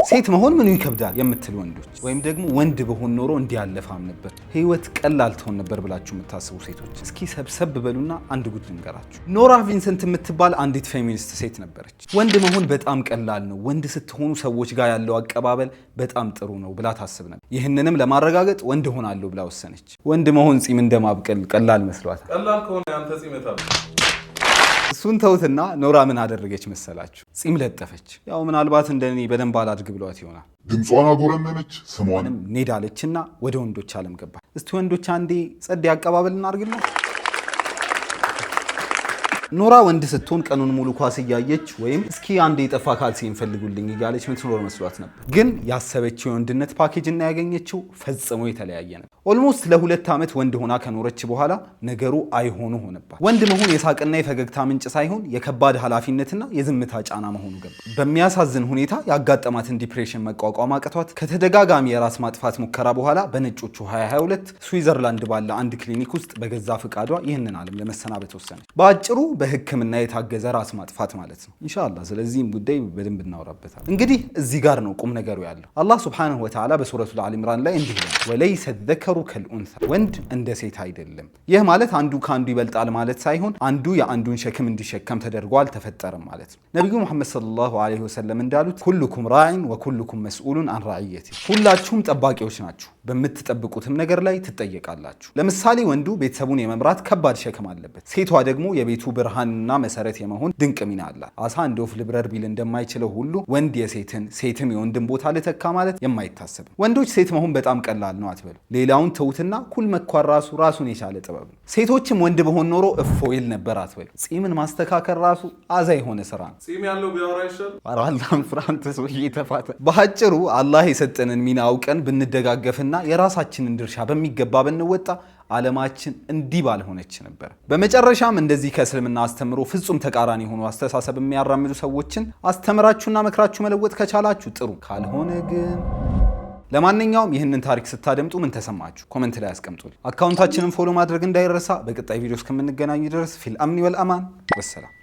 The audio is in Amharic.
ሴት መሆን ምኑ ይከብዳል የምትል ወንዶች፣ ወይም ደግሞ ወንድ በሆን ኖሮ እንዲህ አለፋም ነበር፣ ህይወት ቀላል ትሆን ነበር ብላችሁ የምታስቡ ሴቶች እስኪ ሰብሰብ በሉና አንድ ጉድ ልንገራችሁ። ኖራ ቪንሰንት የምትባል አንዲት ፌሚኒስት ሴት ነበረች። ወንድ መሆን በጣም ቀላል ነው፣ ወንድ ስትሆኑ ሰዎች ጋር ያለው አቀባበል በጣም ጥሩ ነው ብላ ታስብ ነበር። ይህንንም ለማረጋገጥ ወንድ ሆናለሁ ብላ ወሰነች። ወንድ መሆን ጺም እንደማብቀል ቀላል መስሏታል። ቀላል ከሆነ ያንተ ጺም የት አለ? እሱን ተውትና ኖራ ምን አደረገች መሰላችሁ? ጺም ለጠፈች። ያው ምናልባት እንደኔ በደንብ አላድግ ብሏት ይሆናል። ድምጿን አጎረነነች፣ ስሟንም ኔድ አለችና ወደ ወንዶች ዓለም ገባች። እስቲ ወንዶች አንዴ ጸድ አቀባበል እናድርግላት። ኖራ ወንድ ስትሆን ቀኑን ሙሉ ኳስ እያየች ወይም እስኪ አንዴ የጠፋ ካልሲ ፈልጉልኝ እያለች ምትኖር መስሏት ነበር። ግን ያሰበችው የወንድነት ፓኬጅ እና ያገኘችው ፈጽሞ የተለያየ ነበር። Almost ለ2 ዓመት ወንድ ሆና ከኖረች በኋላ ነገሩ አይሆኑ ሆነባት። ወንድ መሆን የሳቅና የፈገግታ ምንጭ ሳይሆን የከባድ ኃላፊነትና የዝምታ ጫና መሆኑ ገባ። በሚያሳዝን ሁኔታ ያጋጠማትን depression መቋቋም አቅቷት ከተደጋጋሚ የራስ ማጥፋት ሙከራ በኋላ በነጮቹ 2022 ስዊዘርላንድ ባለ አንድ ክሊኒክ ውስጥ በገዛ ፍቃዷ ይህንን ዓለም ለመሰናበት ወሰነች። በአጭሩ በሕክምና የታገዘ ራስ ማጥፋት ማለት ነው። ኢንሻአላህ ስለዚህም ጉዳይ በደንብ እናወራበታል። እንግዲህ እዚህ ጋር ነው ቁም ነገሩ ያለው። አላህ ሱብሓነሁ ወተዓላ በሱረቱል አል ኢምራን ላይ እንዲህ ይላል፣ وليس الذكر كالأنثى፣ ወንድ እንደ ሴት አይደለም። ይህ ማለት አንዱ ከአንዱ ይበልጣል ማለት ሳይሆን አንዱ የአንዱን ሸክም እንዲሸከም ተደርጎ አልተፈጠረም ማለት ነው። ነቢዩ ሙሐመድ ሰለላሁ ዐለይሂ ወሰለም እንዳሉት كلكم راع وكلكم مسؤول عن رعيته፣ ሁላችሁም ጠባቂዎች ናችሁ፣ በምትጠብቁትም ነገር ላይ ትጠየቃላችሁ። ለምሳሌ ወንዱ ቤተሰቡን የመምራት ከባድ ሸክም አለበት። ሴቷ ደግሞ የቤቱ ብርሃንና መሰረት የመሆን ድንቅ ሚና አላት። አሳ እንደ ወፍ ልብረር ቢል እንደማይችለው ሁሉ ወንድ የሴትን ሴትም የወንድን ቦታ ልተካ ማለት የማይታሰብ ነው። ወንዶች ሴት መሆን በጣም ቀላል ነው አትበሉ። ሌላውን ተውትና ኩል መኳል ራሱ ራሱን የቻለ ጥበብ ነው። ሴቶችም ወንድ በሆን ኖሮ እፎ ይል ነበር አትበሉ። ጺምን ማስተካከል ራሱ አዛ የሆነ ስራ ነው። ጺም ያለው ቢያወራ ይሻል። ኧረ አላህን ፍራ አንተ ሰውዬ ተፋተ። በአጭሩ አላህ የሰጠንን ሚና አውቀን ብንደጋገፍና የራሳችንን ድርሻ በሚገባ ብንወጣ ዓለማችን እንዲህ ባልሆነች ነበር። በመጨረሻም እንደዚህ ከእስልምና አስተምሮ ፍጹም ተቃራኒ የሆኑ አስተሳሰብ የሚያራምዱ ሰዎችን አስተምራችሁና መክራችሁ መለወጥ ከቻላችሁ ጥሩ፣ ካልሆነ ግን ለማንኛውም ይህንን ታሪክ ስታደምጡ ምን ተሰማችሁ? Comment ላይ አስቀምጡልኝ። Account ኣችንን follow ማድረግ እንዳይረሳ። በቀጣይ ቪዲዮ እስከምንገናኝ ድረስ في الأمن والأمان፣ ወሰላም።